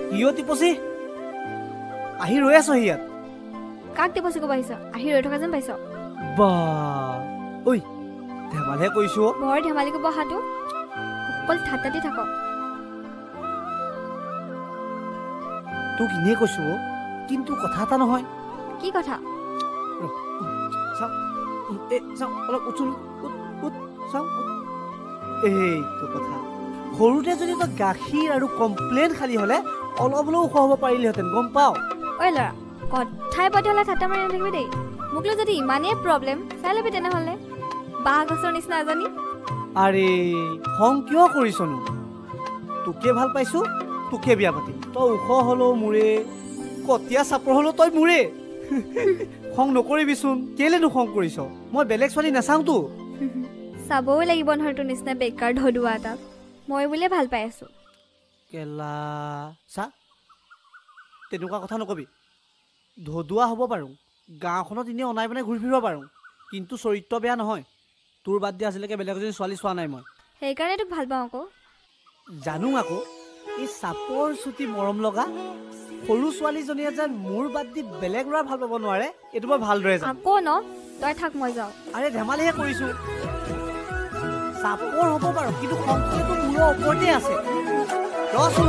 কিয় টিপচি আহি ৰৈ আছ ইয়াত? কাক টিপচি ক'ব আহিছ? আহি ৰৈ থকা যেন পাইছ। বা ঐ, ধেমালিহে কৰিছো। বৰ ধেমালি ক'ব অহাটো, অকল ঠাট্টাতে থাক। তোক এনেই কৈছো, কিন্তু কথা এটা নহয়। কি কথা? চাওঁ, এই চাওঁ, অলপ উঠচোন, উঠ উঠ, চাওঁ। এইটো কথা, সৰুতে যদি তই গাখীৰ আৰু কমপ্লেইন খালি হ'লে অলপ হ'লেও ওখ হ'ব পাৰিলিহেঁতেন, গম পাওঁ। ঐ ল'ৰা, কথাই পাতি হ'লে ঠাট্টা মাৰি নাথাকিবি দেই। মোক লৈ যদি ইমানেই প্ৰব্লেম, চাই ল'বি তেনেহ'লে, বাঁহ গছৰ নিচিনা এজনী। আৰে খং কিয় কৰিছনো? তোকে ভাল পাইছো, তোকে বিয়া পাতিম। তই ওখ হ'লেও মোৰে, কটীয়া চাপৰ হ'লেও তই মোৰে। খং নকৰিবিচোন। কেলেনো খং কৰিছ? মই বেলেগ ছোৱালী নাচাওঁতো। চাবও লাগিব নহয় তোৰ নিচিনা বেকাৰ ধদুৱা এটাক। মই বুলিয়ে ভাল পাই আছো। কেলা চা, তেনেকুৱা কথা নকবি। ধদুৱা হ'ব পাৰোঁ, গাঁওখনত এনেই অনাই বনাই ঘূৰি ফুৰিব পাৰোঁ, কিন্তু চৰিত্ৰ বেয়া নহয়। তোৰ বাদ দি আজিলৈকে বেলেগ এজনী ছোৱালী চোৱা নাই মই। সেইকাৰণে তোক ভাল পাওঁ আকৌ। জানো আকৌ, এই চাপৰ চুটি মৰম লগা সৰু ছোৱালীজনীয়ে যেন মোৰ বাদ দি বেলেগ ল'ৰা ভাল পাব নোৱাৰে, এইটো মই ভালদৰে জানো। আকৌ ন, তই থাক, মই যাওঁ। আৰে ধেমালিহে কৰিছো। চাপৰ হ'ব বাৰু, কিন্তু খংটো মূৰৰ ওপৰতে আছে। ৰচোন।